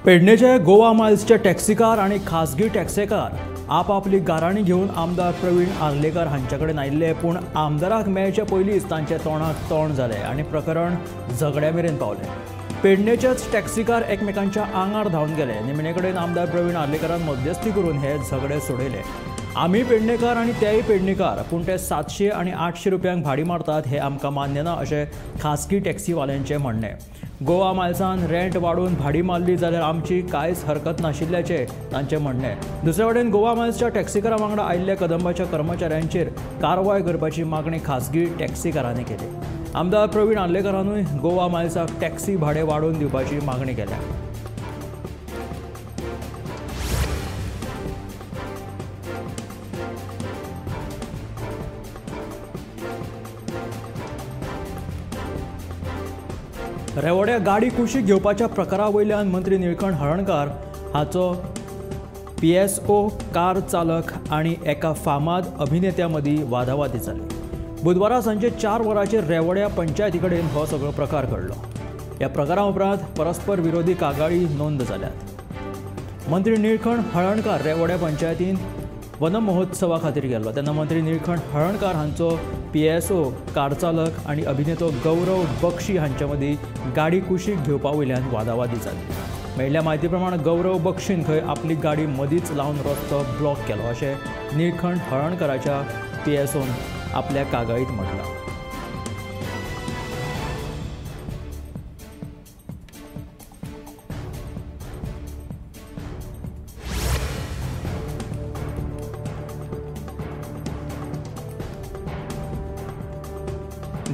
पेडणेचे Goa मायल्सचे taxi car आनी खासगी taxi car आपापली गाराणी घेवन आमदार प्रवीण आर्लेकर हांचे कडेन आयिल्ले, पूण आमदाराक मेळचे पयलींच तांचे तोंडाक तोंड जालें आनी प्रकरण झगड्या मेरेन पावलें। पेडणेचेच टॅक्सीकार एकमेकांच्या आंगार धांवन गेले। निमणे कडेन आमदार प्रवीण आर्लेकरान मध्यस्थी करून हे झगडे सोडयले। आमी पेडणेकार आनी तेय पेडणेकार, पूण ते 700 आनी 800 रुपयांक भाडी मारतात हे आमकां मान्य ना अशें खासगी टॅक्सीवाल्यांचें म्हणणें। गोवा मायल्सान रेंट वाडोवन भाडी मारली जाल्यार आमची कांयच हरकत नाशिल्ल्याचें तांचें म्हणणें। दुसरे वटेन गोवा मायल्सच्या टॅक्सीकारां वांगडा आयिल्ल्या कदंबाच्या कर्मचाऱ्यांचेर कारवाय करपाची मागणी खासगी टॅक्सीकारांनी केली। आमदार प्रवीण आर्लेकरानूय गोवा मायल्साक टॅक्सी भाडें वाडोवन दिवपाची मागणी केल्या। रेवड्या गाडी कुशीक घेवपाच्या प्रकारा वयल्यान मंत्री निळकंठ हळर्णकार हाचो पीएसओ कार चालक आनी एका फामाद अभिनेत्या मदीं वादावादी जाली। बुधवारा सांजे 4 वरांचेर रेवड्या पंचायती कडेन हो सगळो प्रकार घडलो। ह्या प्रकारा उपरांत परस्पर विरोधी कागाळी नोंद जाल्यात। मंत्री निळकंठ हळर्णकार रेवड्या पंचायतीन वनमहोत्सवा खातीर गेल्लो तेन्ना मंत्री निळकंठ हळर्णकार हांचो पीएसओ कार चालक आनी अभिनेतो गौरव बक्षी हांचे मदीं गाडी कुशीक घेवपा वयल्यान वादावादी जाली। मेळिल्ल्या म्हायती प्रमाण गौरव बक्षीन खंय आपली गाडी मदींच लावन रस्तो ब्लॉक केलो अशें निळकंठ हळर्णकाराच्या पीएसओन आपल्या कागाळींत म्हटलां।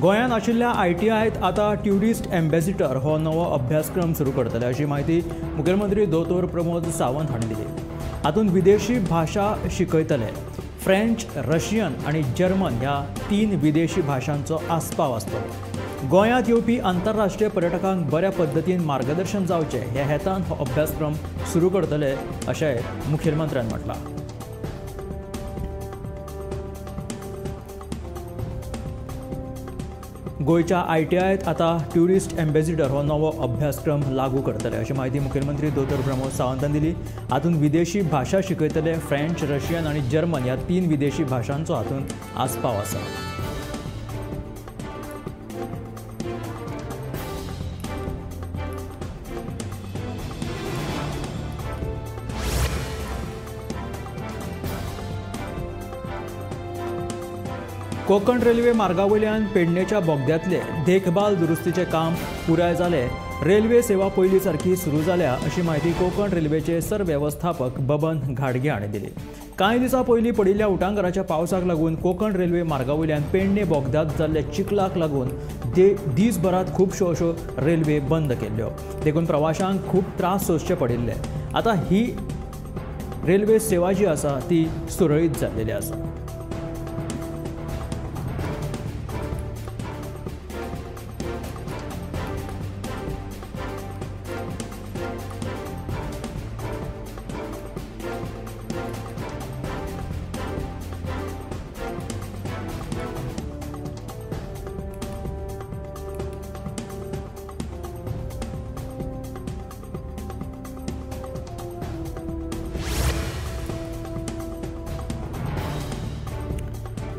गोंयांत आशिल्ल्या आयटीआयत आतां ट्युरिस्ट एम्बेसिडर हो नवो अभ्यासक्रम सुरू करतले अशी म्हायती मुखेलमंत्री दोतोर प्रमोद सावंत हांणी दिली। हातूंत विदेशी भाशा शिकयतले। फ्रेंच, रशियन आनी जर्मन ह्या 3 विदेशी भाशांचो आस्पाव आसतलो। गोंयांत येवपी आंतरराष्ट्रीय पर्यटकांक बऱ्या पद्दतीन मार्गदर्शन जावचें ह्या हेतान हो अभ्यासक्रम सुरू करतले अशें मुखेलमंत्र्यान म्हटलां। गोंयच्या आयटीआयत आतां ट्युरिस्ट एम्बेसिडर हो नवो अभ्यासक्रम लागू करतले अशी म्हायती मुखेलमंत्री दोतोर प्रमोद सावंतान दिली। हातूंत विदेशी भाशा शिकयतले। फ्रेंच, रशियन आनी जर्मन ह्या 3 विदेशी भाशांचो हातूंत आस्पाव आसा। कोकण रेल्वे मार्गावयल्यान पेडणेच्या बोगद्यांतले देखभाल दुरुस्तीचें काम पुराय जालें। रेल्वे सेवा पयलीं सारकी सुरू जाल्या अशी म्हायती कोकण रेल्वेचे सरवेवस्थापक बबन घाडगे हांणी दिली। कांय दिसां पयलीं पडिल्ल्या उटांगाराच्या पावसाक लागून कोकण रेल्वे मार्गावयल्यान पेडणे बोगद्यांत जाल्ल्या चिखलाक लागून दीसभरांत खुबश्यो अश्यो रेल्वे बंद केल्ल्यो, देखून प्रवाशांक खूब त्रास सोंसचे पडिल्ले। आतां ही रेल्वे सेवा जी आसा ती सुरळीत जाल्लेली आसा।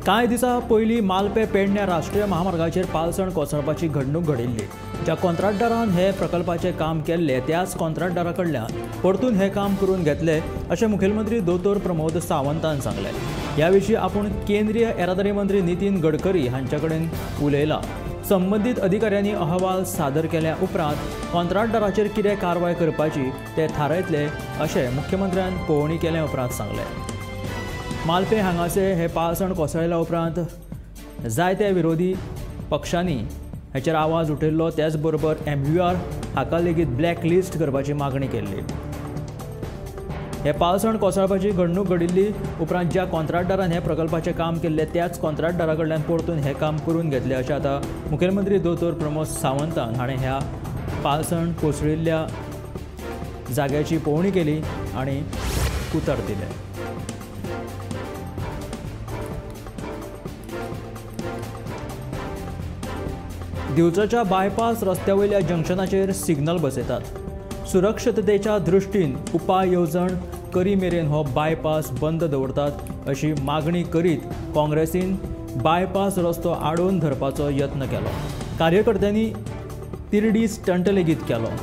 कांय दिसां पयलीं मालपे पेडण्या राष्ट्रीय महामार्गाचेर पालसण कोसळपाची घडणूक घडिल्ली। ज्या कॉन्ट्रॅक्टरान हे प्रकल्पाचें काम केल्लें त्याच कॉन्ट्रॅक्टरा कडल्यान परतून हें काम करून घेतलें अशें मुखेलमंत्री दोतोर प्रमोद सावंतान सांगलें। ह्या विशीं आपूण केंद्रीय येरादारी मंत्री नितीन गडकरी हांचे कडेन उलयला। संबंदीत अधिकाऱ्यांनी अहवाल सादर केल्या उपरांत कॉन्ट्रॅक्टराचेर कितें कारवाय करपाची ते थारायतले अशें मुख्यमंत्र्यान पळोवणी केल्या उपरांत सांगलें। मालपे हांगासर हे पालसण कोसळ्ळ्या उपरांत जायत्या विरोधी पक्षांनी हाचेर आवाज उठयल्लो। त्याच बरोबर MUR हाका लेगीत ब्लॅक लिस्ट करपाची मागणी केल्ली। हे पालसण कोसळपाची घडणूक घडिल्ली उपरांत ज्या कॉन्ट्रॅक्टरान हे प्रकल्पाचें काम केल्लें त्याच कॉन्ट्रॅक्टरा कडल्यान परतून हें काम करून घेतलें अशें आतां मुखेलमंत्री दोतोर प्रमोद सावंतान हाणें ह्या पालसण कोसळिल्ल्या जाग्याची पळोवणी केली आनी उतर दिलें। दिवचलच्या बायपास रस्त्या वयल्या जंक्शनाचेर सिग्नल बसयतात। सुरक्षिततेच्या दृश्टीन उपाय येवजण करी मेरेन हो बायपास बंद दवरतात अशी मागणी करीत काँग्रेसीन बायपास रस्तो आडोवन धरपाचो यत्न केलो. कार्यकर्त्यांनी तिरडी स्टंट लेगीत केलो.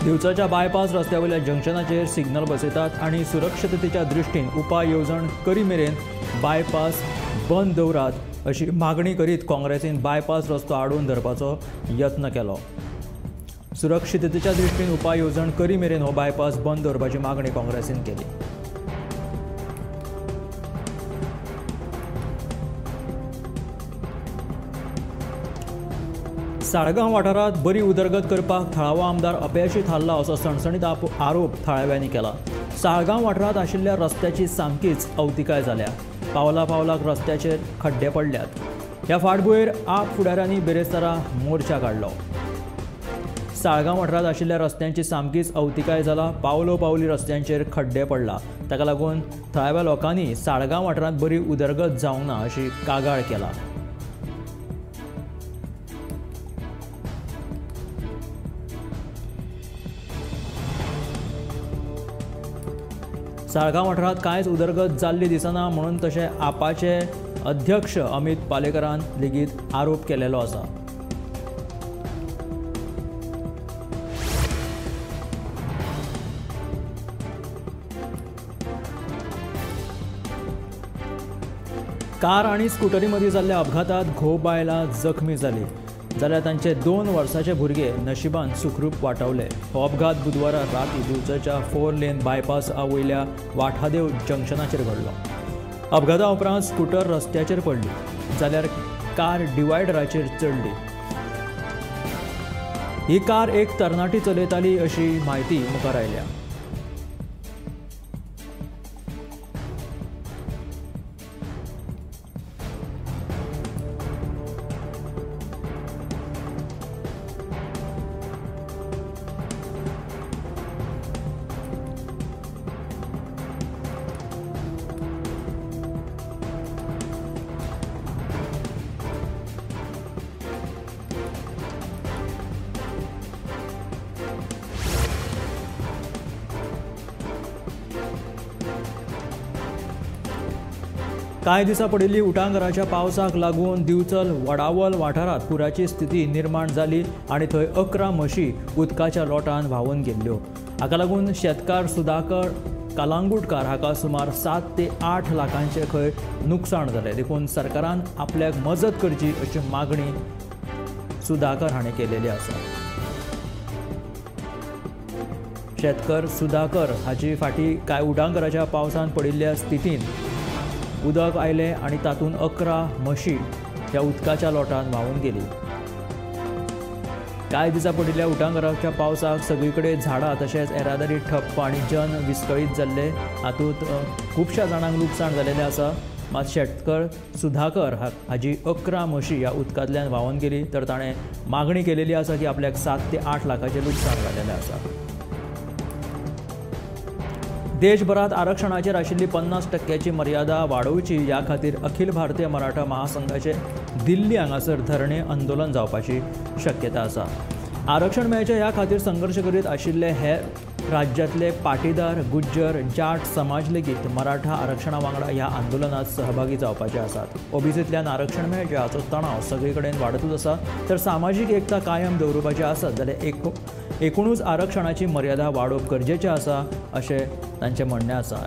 दिवचलच्या बायपास रस्त्या वयल्या जंक्शनाचेर सिग्नल बसयतात आनी सुरक्षिततेच्या दृश्टीन उपाय येवजण करी मेरेन बायपास बंद दवरात अशी मागणी करीत काँग्रेसीन बायपास रस्तो आडोवन धरपाचो यत्न केलो. सुरक्षिततेच्या दृश्टीन उपाय येवजण करी मेरेन हो बायपास बंद दवरपाची मागणी काँग्रेसीन केली. साळगांव वाठारांत बरी उदरगत करपाक थळावो आमदार अपेशी थारला असो सणसणीत आरोप थळाव्यांनी केला. साळगांव वाठारांत आशिल्ल्या रस्त्याची सामकीच अवतिकाय जाल्या. पावला पावलाक रस्त्याचेर खड्डे पडल्यात. ह्या फाटभुंयेर आप फुडाऱ्यांनी बिरेस्तारा मोर्चा काडलो. साळगांव वाठारांत आशिल्ल्या रस्त्यांची सामकीच अवतिकाय जाला. पावलो पावली रस्त्यांचेर खड्डे पडला. ताका लागून थळाव्या लोकांनी साळगांव वाठारांत बरी उदरगत जावंक ना अशी कागाळ केला. साळगांव वाठारांत कांयच उदरगत जाल्ली दिसना म्हणून तशें आपाचे अध्यक्ष अमित पालेकरान लेगीत आरोप केलेलो आसा. कार आनी स्कुटरी मदीं जाल्ल्या अपघातांत घोव बायलां जखमी जाली जाल्यार तांचे 2 वर्सांचे भुरगे नशिबान सुखरूप वाटावले. हो अपघात बुधवारा राती दिवचलच्या 4 लेन बायपास वयल्या वाठादेव जंक्शनाचेर घडलो. अपघाता उपरांत स्कुटर रस्त्याचेर पडली जाल्यार कार डिवायडराचेर चडली. ही कार एक तरणाटी चलयताली अशी म्हायती मुखार आयल्या. कांय दिसां पडिल्ली उटांगराच्या पावसाक लागून दिवचल वडावल वाठारांत पुराची स्थिती निर्माण जाली आनी थंय 11 म्हशी उदकाच्या लोटान व्हांवून गेल्ल्यो. हाका लागून शेतकार सुधाकर कालांगुटकार हाका सुमार 7 ते 8 लाखांचें खंय नुकसाण जालें. देखून सरकारान आपल्याक मजत करची अशी मागणी सुधाकर हाणें केलेली आसा. शेतकार सुधाकर हाची फाटीं कांय उटांगराच्या पावसान पडिल्ल्या स्थितीन उदक आयलें आनी तातूंत 11 म्हशी ह्या उदकाच्या लोटान व्हांवून गेली. कांय दिसां पडिल्ल्या उटांगराच्या पावसाक सगळी कडेन झाडां तशेंच येरादारी ठप्प आनी जन विस्कळीत जाल्ले. हातूंत खुबश्या जाणांक लुकसाण जालेलें आसा. मात शेतकर सुधाकर हाजी 11 म्हशी ह्या उदकांतल्यान व्हांवून गेली तर ताणें मागणी केलेली आसा की आपल्याक 7 ते 8 लाखाचें लुकसाण जालेलें आसा. देशभरात आरक्षणाचेर आशिल्ली 50% मर्यादा वाडोवची ह्या खातीर अखिल भारतीय मराठा महासंघाचे दिल्ली हांगासर धरणे आंदोलन जावपाची शक्यता आसा. आरक्षण मेळचें ह्या खातीर संघर्श करीत आशिल्ले हे राज्यांतले पाटीदार, गुज्जर, जाट समाज लेगीत मराठा आरक्षणा वांगडा ह्या आंदोलनात सहभागी जावपाचे आसात. ओबीसींतल्यान आरक्षण मेळचें हाचो तणाव सगळे कडेन वाडतूच आसा तर सामाजीक एकता कायम दवरुपाची आसत जाल्यार एकूणच आरक्षणाची मर्यादा वाडोवप गरजेचें आसा अशें तांचें म्हणणें आसा.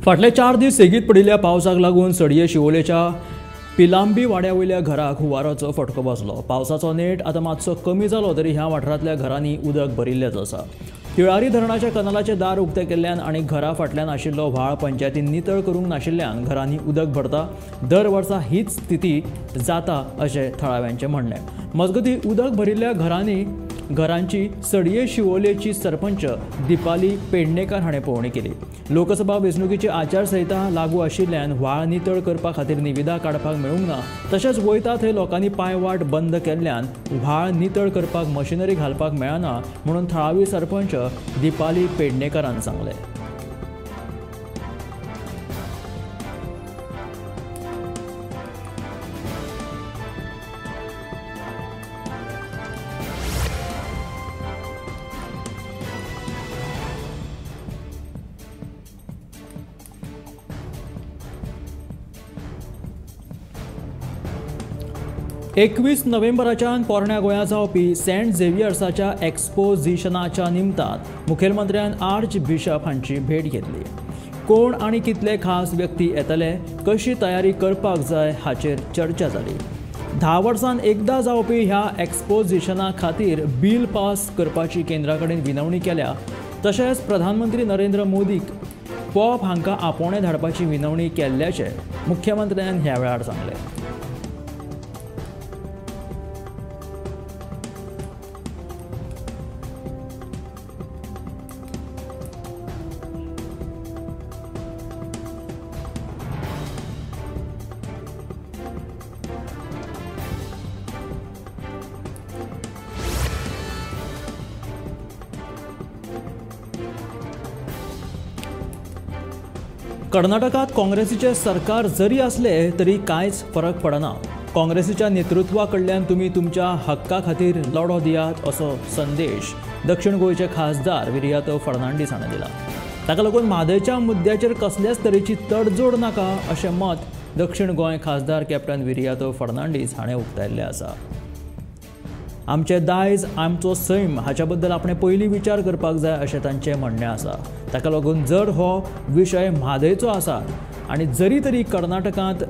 फाटले 4 दीस सेगीत पडिल्ल्या पावसाक लागून सडये शिवोलेच्या पिलांबी वाड्या वयल्या घराक हुंवाराचो फटको बसलो. पावसाचो नेट आतां मातसो कमी जालो तरी ह्या वाठारांतल्या घरांनी उदक भरिल्लेंच आसा. तिळारी धरणाच्या कनालाचें दार उक्तें केल्ल्यान आनी घरा फाटल्यान आशिल्लो व्हाळ पंचायतीन नितळ करूंक नाशिल्ल्यान घरांनी उदक भरता. दर वर्सा हीच स्थिती जाता अशें थळाव्यांचें म्हणणें. मजगतीं उदक भरिल्ल्या घरांनी घरांची सडये शिवोलेची सरपंच दीपाली पेडणेकर हाणें पळोवणी केली. लोकसभा वेंचणुकेची आचारसंहिता लागू आशिल्ल्यान व्हाळ नितळ करपा खातीर निविदा काडपाक मेळूंक ना. तशेंच वयता थंय लोकांनी पांयवाट बंद केल्ल्यान व्हाळ नितळ करपाक मशिनरी घालपाक मेळना म्हणून थळावी सरपंच दीपाली पेडणेकरान सांगलें. एकवीस नोव्हेंबराच्यान पोरण्या गोंया जावपी सेंट झेवियर्साच्या एक्सपोजिशनाच्या निमतान मुखेलमंत्र्यान आर्च बिशप हांची भेट घेतली. कोण आनी कितले खास व्यक्ती येतले, कशी तयारी करपाक जाय हाचेर चर्चा जाली. 10 वर्सां एकदां जावपी ह्या एक्सपोजिशना खातीर बील पास करपाची केंद्रा कडेन विनवणी केल्या. तशेंच प्रधानमंत्री नरेंद्र मोदीक पॉप हांकां आपोवणें धाडपाची विनवणी केल्ल्याचें मुख्यमंत्र्यान ह्या वेळार सांगलें. कर्नाटकात काँग्रेसीचे सरकार जरी असले तरी कांयच फरक पडना. काँग्रेसीच्या नेतृत्वा कडल्यान तुमी तुमच्या हक्का खातीर लढो दियात असो संदेश दक्षिण गोंयचे खासदार विरियातो फर्नांडीस हाणें दिला. ताका लागून म्हादयच्या मुद्द्याचेर कसल्याच तरेची तडजोड नाका अशें मत दक्षिण गोंय खासदार कॅप्टन विरियातो फर्नांडीस हाणें उक्तायल्लें आसा. आमचें दायज आमचो सैम हाच्या बद्दल आपणें पयलीं विचार करपाक जाय अशें तांचें म्हणणें आसा. ताका लागून जर हो विशय म्हादयचो आसा आनी जरी तरी कर्नाटकांत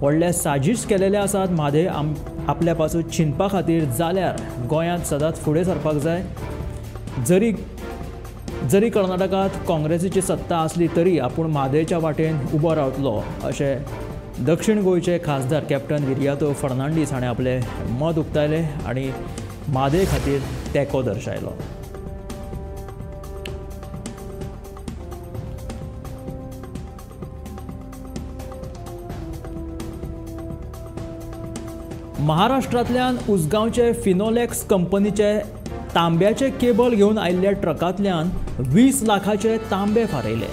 व्हडले साजीश केलेले आसात म्हादय आपल्या पासून चिंतपा खातीर, जाल्यार गोंयांत सदांच फुडें सरपाक जाय. जरी जरी कर्नाटकांत काँग्रेसीची सत्ता आसली तरी आपूण म्हादयच्या वाटेन उबो रावतलो अशें दक्षिण गोंयचे खासदार कॅप्टन विरियातो फर्नांडीस हाणें आपलें मत उक्तायलें आनी म्हादय खातीर तेंको दर्शायलो. महाराष्ट्रांतल्यान उसगांवचे फिनोलेक्स कंपनीचे तांब्याचे केबल घेवन आयिल्ल्या ट्रकांतल्यान 20 लाखाचे तांबे फारयले.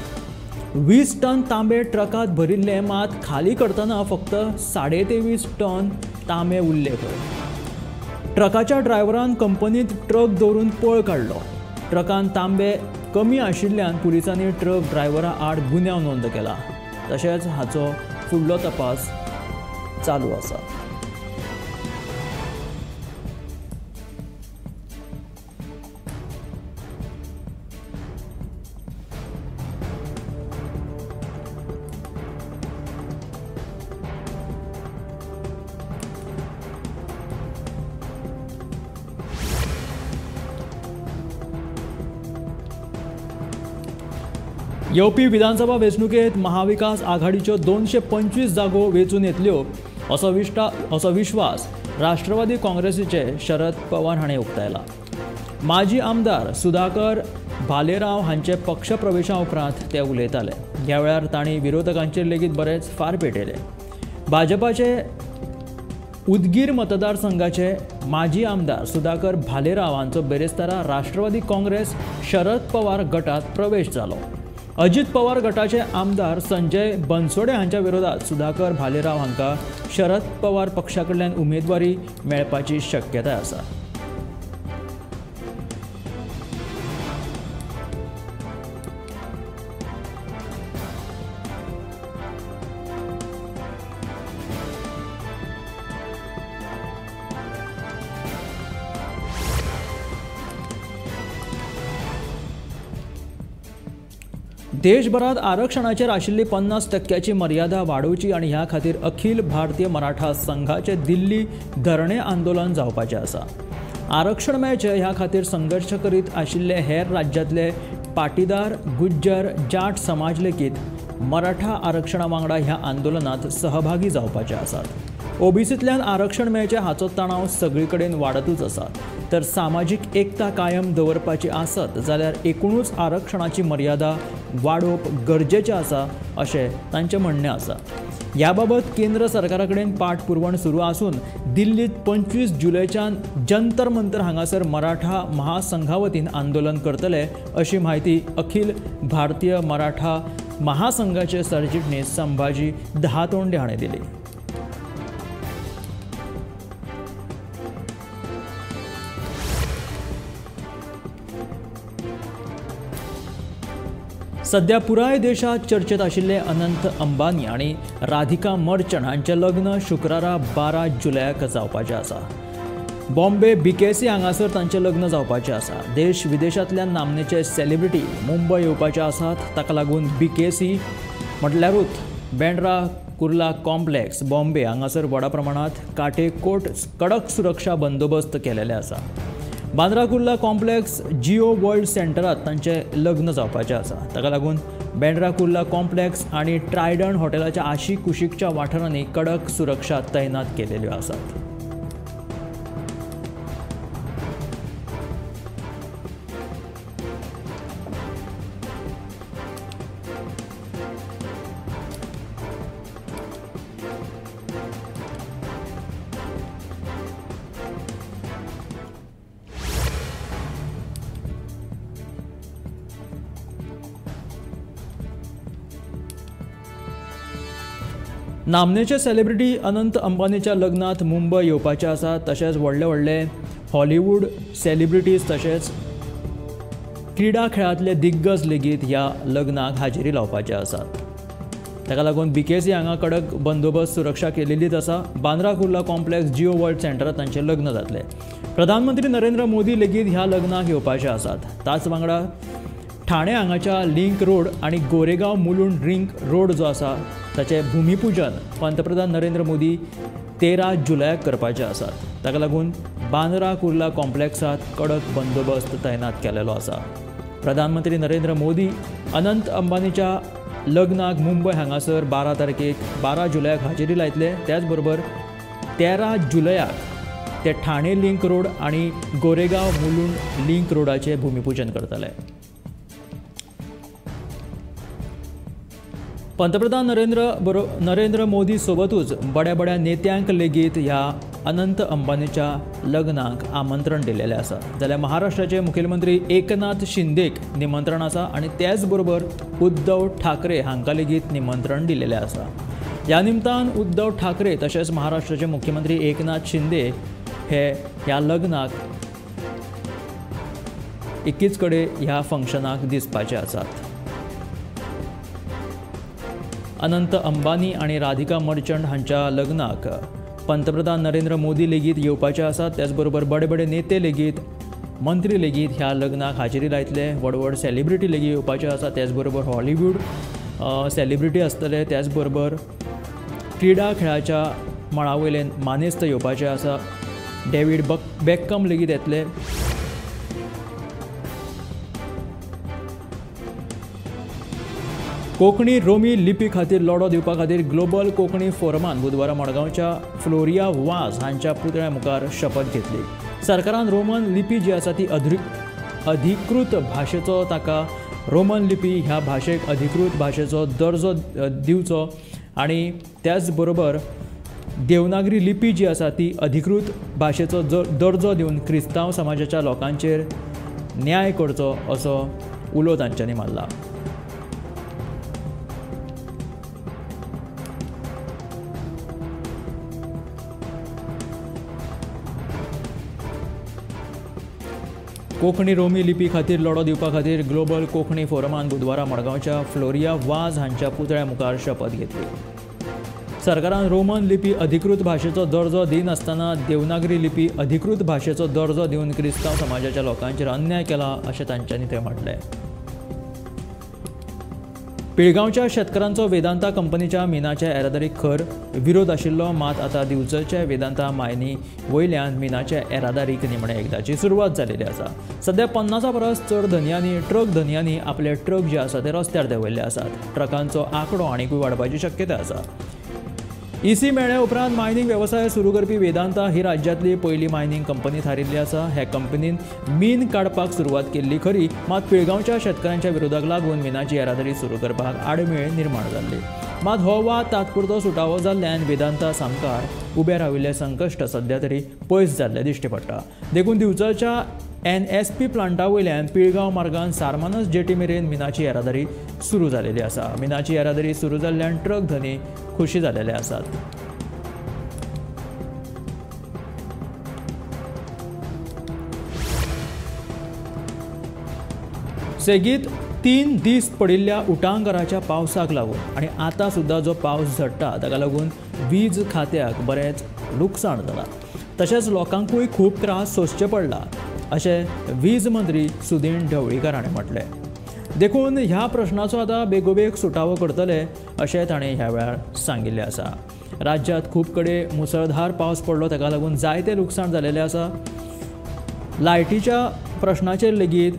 20 टन तांबे ट्रकांत भरिल्ले, मात खाली करतना फक्त 23.5 टन तांबे उरले खंय. ट्रकाच्या ड्रायव्हरान कंपनीत ट्रक दवरून पळ काडलो. ट्रकान तांबे कमी आशिल्ल्यान पुलिसांनी ट्रक ड्रायव्हरा आड गुन्यांव नोंद केला. तशेंच हाचो फुडलो तपास चालू आसा. येवपी विधानसभा वेंचणुकेंत महाविकास आघाडीच्यो 225 जागो वेंचून येतल्यो असो विश्वास राष्ट्रवादी काँग्रेसीचे शरद पवार हाणें उक्तायला. माजी आमदार सुधाकर भालेराव हांचे पक्षप्रवेशा उपरांत ते उलयताले. ह्या वेळार तांणी विरोधकांचेर लेगीत बरेच फार पेटयले. भाजपाचे उदगीर मतदारसंघाचे माजी आमदार सुधाकर भालेराव हांचो बेरेस्तारा राष्ट्रवादी काँग्रेस शरद पवार गटात प्रवेश जालो. अजित पवार गटाचे आमदार संजय बनसोडे हांच्या विरोधात सुधाकर भालेराव हांकां शरद पवार पक्षा कडल्यान उमेदवारी मेळपाची शक्यताय आसा. देशभरात आरक्षणाचेर आशिल्ली 50% मर्यादा वाडोवची आनी ह्या खातीर अखिल भारतीय मराठा संघाचे दिल्ली धरणे आंदोलन जावपाचें आसा। आरक्षण मेळचें ह्या खातीर संघर्श करीत आशिल्ले हेर राज्यांतले पाटीदार, गुज्जर, जाट समाज लेगीत मराठा आरक्षणा वांगडा ह्या आंदोलनात सहभागी जावपाचे आसात। ओबीसींतल्यान आरक्षण मेळचें हाचो तणाव सगळे कडेन वाडतूच आसा, तर सामाजीक एकता कायम दवरपाची आसत जाल्यार एकूणच आरक्षणाची मर्यादा वाडोवप गरजेचें आसा अशें तांचें म्हणणें आसा। ह्या बाबत केंद्र सरकारा कडेन पाठपुरवण सुरू आसून दिल्लीत 25 जुलयच्यान जंतर मंतर हांगासर मराठा महासंघा वतीन आंदोलन करतले अशी म्हायती अखिल भारतीय मराठा महासंघाचे सरचिटणीस संभाजी दहातोंडे हाणें दिली। सध्या पुराय देशात चर्चेत आशिल्ले अनंत अंबानी आनी राधिका मर्चंट हांचें लग्न शुक्रारा 12 जुलयाक जावपाचें आसा। बॉम्बे बीकेसी हांगासर तांचें लग्न जावपाचें आसा। देश विदेशांतल्यान नामनेचे सेलिब्रिटी मुंबय येवपाचे आसात, ताका लागून बीकेसी म्हटल्यारूच बँड्रा कुर्ला कॉम्प्लेक्स बॉम्बे हांगासर व्हडा प्रमाणांत काटेकोट कडक सुरक्षा बंदोबस्त केलेले आसा। बांद्रा कुर्ला कॉम्प्लेक्स जिओ वर्ल्ड सेंटरात तांचें लग्न जावपाचें आसा। ताका लागून बँड्रा कुर्ला कॉम्प्लेक्स आनी ट्रायडन हॉटेलाच्या आशी कुशीकच्या वाठारांनी कडक सुरक्षा तैनात केलेल्यो आसात। नामनेचे सेलिब्रिटी अनंत अंबानीच्या लग्नात मुंबय येवपाचे आसा। तशेंच व्हडले व्हडले हॉलिवूड सेलिब्रिटीज तशेंच क्रीडा खेळांतले दिग्गज लेगीत ह्या लग्नाक हाजेरी लावपाचे आसात। ताका लागून बीकेसी हांगा कडक बंदोबस्त सुरक्षा केलेलीच आसा। बांद्रा कुर्ला कॉम्प्लेक्स जिओ वर्ल्ड सेंटरात तांचें लग्न जातलें। प्रधानमंत्री नरेंद्र मोदी लेगीत ह्या लग्नाक येवपाचे आसात। ताच वांगडा ठाणे हांगाच्या लिंक रोड आनी गोरेगांव मुलुंड रिंग रोड जो आसा ताचें भूमिपूजन पंतप्रधान नरेंद्र मोदी 13 जुलयाक करपाचे आसात। ताका लागून बांद्रा कुर्ला कॉम्प्लेक्सात कडक बंदोबस्त तैनात केलेलो आसा। प्रधानमंत्री नरेंद्र मोदी अनंत अंबानीच्या लग्नाक मुंबय हांगासर 12 तारखेक 12 जुलयाक हाजेरी लायतले। त्याचबरोबर 13 जुलयाक ते ठाणे लिंक रोड आनी गोरेगांव मुलुंड लिंक रोडाचें भूमिपूजन करतले। पंतप्रधान नरेंद्र मोदी सोबतूच बड्या बड्या नेत्यांक लेगीत ह्या अनंत अंबानीच्या लग्नाक आमंत्रण दिलेलें आसा। जाल्यार महाराष्ट्राचे मुखेलमंत्री एकनाथ शिंदेक निमंत्रण आसा आनी त्याच बरोबर उद्धव ठाकरे हांकां लेगीत निमंत्रण दिलेलें आसा। ह्या निमतान उद्धव ठाकरे तशेंच महाराष्ट्राचे मुख्यमंत्री एकनाथ शिंदे हे ह्या लग्नाक एकीच कडेन ह्या फंक्शनाक दिसपाचे आसात। अनंत अंबानी आनी राधिका मर्चंट हांच्या लग्नाक पंतप्रधान नरेंद्र मोदी लेगीत येवपाचे आसात। त्याचबरोबर बडे बडे नेते लेगीत, मंत्री लेगीत ह्या लग्नाक हाजेरी लायतले। व्हड व्हड सेलिब्रिटी लेगीत येवपाचे आसात। त्याचबरोबर हॉलिवूड सेलिब्रिटी आसतले। त्याचबरोबर क्रीडा खेळाच्या मळा वयले मानेस्त येवपाचे आसा। डेव्हिड बेकम लेगीत येतले। कोंकणी रोमी लिपी खातीर लढो दिवपा खातीर ग्लोबल कोंकणी फोरमान बुधवारा मडगांवच्या फ्लोरिया वाज हांच्या पुतळ्या मुखार शपथ घेतली। सरकारान रोमन लिपी जी आसा ती अधिकृत भाशेचो, ताका रोमन लिपी ह्या भाशेक अधिकृत भाशेचो दर्जो दिवचो आनी त्याच बरोबर देवनागरी लिपी जी आसा ती अधिकृत भाशेचो दर्जो दिवन क्रिस्तांव समाजाच्या लोकांचेर न्याय करचो असो उलो तांच्यांनी मारला। कोंकणी रोमी लिपी खातीर लढो दिवपा खातीर ग्लोबल कोंकणी फोरमान बुधवारा मडगांवच्या फ्लोरिया वाज हांच्या पुतळ्या मुखार शपथ घेतली। सरकारान रोमन लिपी अधिकृत भाशेचो दर्जो दिनासतना देवनागरी लिपी अधिकृत भाशेचो दर्जो दिवन क्रिस्तांव समाजाच्या लोकांचेर अन्याय केला अशें तांच्यांनी थंय म्हटलें। पिळगांवच्या शेतकारांचो वेदांता कंपनीच्या मिनाच्या येरादारीक खर विरोध आशिल्लो, मात आतां दिवचलच्या वेदांता मायनी वयल्यान मिनाच्या येरादारीक निमणे एकदाची सुरवात जाल्ली आसा. सध्या 50 परस चड धनयांनी ट्रक धनयांनी आपले ट्रक जे आसा ते रस्त्यार देंवयल्ले आसात. ट्रकांचो आंकडो आनीकूय वाडपाची शक्यता आसा. ईसी मेळ्ळ्या उपरांत मायनींग वेवसाय सुरू करपी वेदांता ही राज्यांतली पयली मायनींग कंपनी थारिल्ली आसा. ह्या कंपनीन मीन काडपाक सुरवात केल्ली खरी, मात पिळगांवच्या शेतकारांच्या विरोधाक लागून मिनाची येरादारी सुरू करपाक आडमेळ निर्माण जाल्ली. मात हो वाद तात्पुरतो सुटावो जाल्ल्यान वेदांता सामकार उबे राविल्ले संकश्ट सध्या तरी पयस जाल्ले दिश्टी पडटा. देखून दिवचलच्या NSP प्लांटा वयल्यान पिळगांव मार्गान सारमानस जेटी मेरेन मिनाची येरादारी सुरू जालेली आसा. मिनाची येरादारी सुरू जाल्ल्यान ट्रक धनी खुशी जालेले आसात. सेगीत 3 दीस पडिल्ल्या उटांगराच्या पावसाक लागून आनी आतां सुद्दां जो पावस झडटा ताका लागून वीज खात्याक बरेंच लुकसाण जालां, तशेंच लोकांकूय खूब त्रास सोंसचे पडला अशें वीज मंत्री सुदीन ढवळीकर हाणें म्हटलें. देखून ह्या प्रश्नाचो आतां बेगोबेग सुटावो करतले अशें ताणें ह्या वेळार सांगिल्लें आसा. राज्यांत खूब कडेन मुसळधार पावस पडलो, ताका लागून जायतें लुकसाण जालेलें आसा. लायटीच्या प्रश्नाचेर लेगीत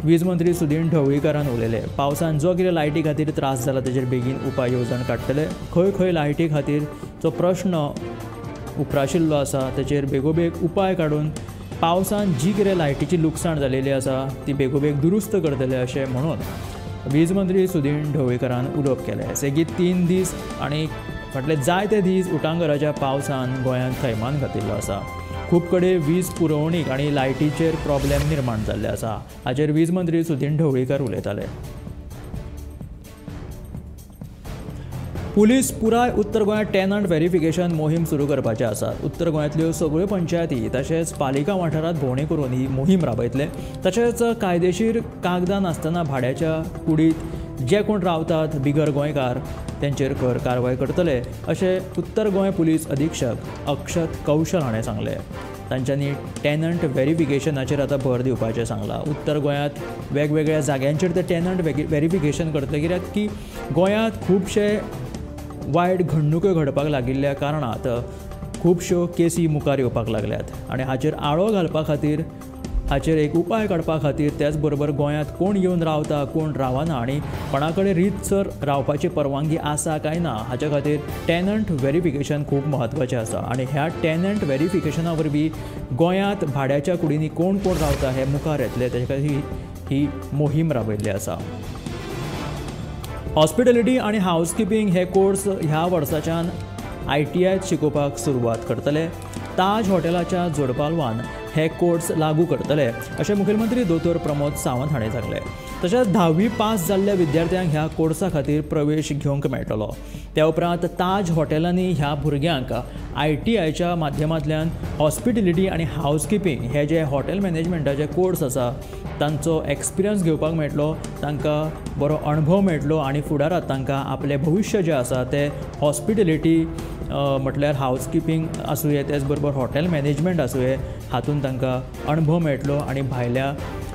वीज मंत्री सुदीन ढवळीकरान उलयले. पावसान जो कितें लायटी खातीर त्रास जाला तेजेर बेगीन उपाय येवजण काडटले. खंय खंय लायटी खातीर जो प्रश्न उप्राशिल्लो आसा तेचेर बेगोबेग उपाय काडून पावसान जी कितें लायटीची लुकसाण जालेली आसा ती बेगोबेग दुरुस्त करतले अशें म्हणून वीज मंत्री सुदीन ढवळीकरान उलोवप केलें. सेगीत 3 दीस आनी फाटले जायते दीस उटांगराच्या पावसान गोंयांत थैमान घातिल्लो आसा. खूब कडेन वीज पुरवणीक आनी लायटीचेर प्रॉब्लेम निर्माण जाल्ले आसा. हाचेर वीज मंत्री सुदीन ढवळीकर उलयताले. पुलीस पुराय उत्तर गोंयांत टेनंट व्हेरिफिकेशन मोहीम सुरू करपाचे आसात. उत्तर गोंयांतल्यो सगळ्यो पंचायती तशेंच पालिका वाठारांत भोंवडी करून ही मोहीम राबयतले. तशेंच कायदेशीर कागदां नासतना भाड्याच्या कुडींत जे कोण रावतात बिगर गोंयकार तेंचेर खर कारवाय करतले अशें उत्तर गोंय पुलीस अधीक्षक अक्षत कौशल हाणें सांगलें. तांच्यांनी टेनंट व्हेरिफिकेशनाचेर आतां भर दिवपाचें सांगलां. उत्तर गोंयांत वेगवेगळ्या जाग्यांचेर ते टेनंट व्हेरिफिकेशन करतले, कित्याक की गोंयांत खुबशे वायट घडणुक्यो घडपाक लागिल्ल्या कारणांत खुबश्यो केसी मुखार येवपाक लागल्यात आनी हाचेर आळो घालपा खातीर, हाचेर एक उपाय काडपा खातीर, त्याच बरोबर गोंयांत कोण येवन रावता कोण रावना आनी कोणा कडेन रीतसर रावपाची परवानगी आसा काय ना हाच्या खातीर टेनंट व्हेरिफिकेशन खूब म्हत्वाचें आसा. आनी ह्या टेनंट व्हेरिफिकेशना वरवीं गोंयांत भाड्याच्या कुडींनी कोण कोण रावता हें मुखार येतलें, ताचे खातीर ही मोहीम राबयल्ली आसा. हॉस्पिटॅलिटी आनी हावसकिपींग हे कोर्स ह्या वर्साच्यान ITIत शिकोवपाक सुरवात करतले. ताज हॉटेलाच्या जोडपालवान हे कोर्स लागू करतले अशें मुखेलमंत्री दोतोर प्रमोद सावंत हाणें सांगलें. तशेंच 10वी पास जाल्ल्या विद्यार्थ्यांक ह्या कोर्सा खातीर प्रवेश घेवंक मेळटलो. त्या उपरांत ताज हॉटेलांनी ह्या भुरग्यांक ITIच्या माध्यमांतल्यान हॉस्पिटॅलिटी आनी हावसकिपींग हे जे हॉटेल मॅनेजमेंटाचे कोर्स आसा तांचो एक्सपिरियन्स घेवपाक मेळटलो, तांकां बरो अणभव मेळटलो आनी फुडारांत तांकां आपलें भविश्य जें आसा तें हॉस्पिटॅलिटी म्हटल्यार हावसकिपींग आसुये, त्याच बरोबर हॉटेल मॅनेजमेंट आसुये, हातूंत तांकां अणभव मेळटलो आनी भायल्या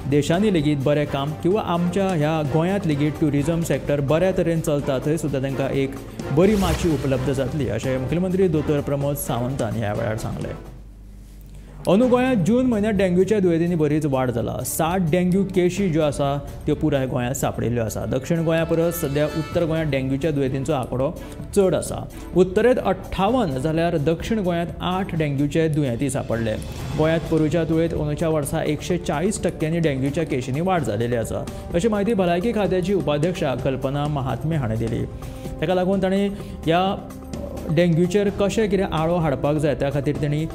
देशांनी लेगीत बरें काम किंवा आमच्या ह्या गोंयांत लेगीत ट्युरिजम सेक्टर बऱ्या तरेन चलता थंय सुद्दां तांकां एक बरी माची उपलब्ध जातली अशें मुखेलमंत्री दोतोर प्रमोद सावंतान ह्या वेळार सांगलें. अंदू गोंयांत जून म्हयन्यांत डेंग्यूच्या दुयेंतींनी बरीच वाड जाला. 60 डेंग्यू केशी ज्यो आसा त्यो पुराय गोंयांत सांपडिल्ल्यो आसा. दक्षिण गोंया परस सद्या उत्तर गोंयांत डेंग्यूच्या दुयेंतींचो आंकडो चड आसा. उत्तरेंत 58 जाल्यार दक्षिण गोंयांत 8 डेंग्यूचे दुयेंती सांपडले. गोंयांत पोरूच्या तुळेंत अंदूच्या वर्सा 140% डेंग्यूच्या केशींनी वाड जालेली आसा अशी म्हायती भलायकी खात्याची उपाध्यक्षा कल्पना महात्मे हाणें दिली. ताका लागून तांणी ह्या डेंग्यूचेर कशें कितें आळो हाडपाक जाय त्या खातीर तांणी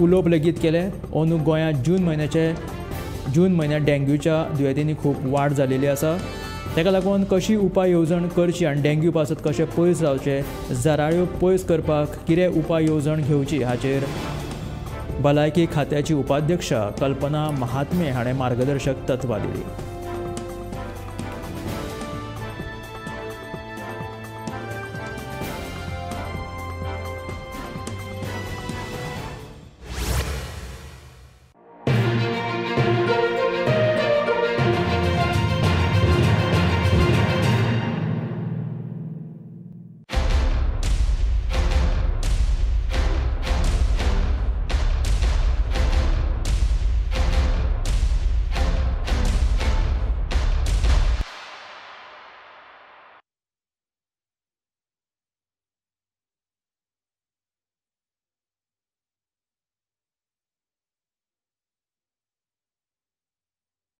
उलोवप लेगीत केलें. अंदू गोंयांत जून म्हयन्यांत डेंग्यूच्या दुयेंतींनी खूब वाड जालेली आसा. ताका लागून कशी उपाय येवजण करची आनी डेंग्यू पासत कशें पयस रावचें, जराळ्यो पयस करपाक कितें उपाय येवजण घेवची हाचेर भलायकी खात्याची उपाध्यक्षा कल्पना महात्मे हाणें मार्गदर्शक तत्वां दिली.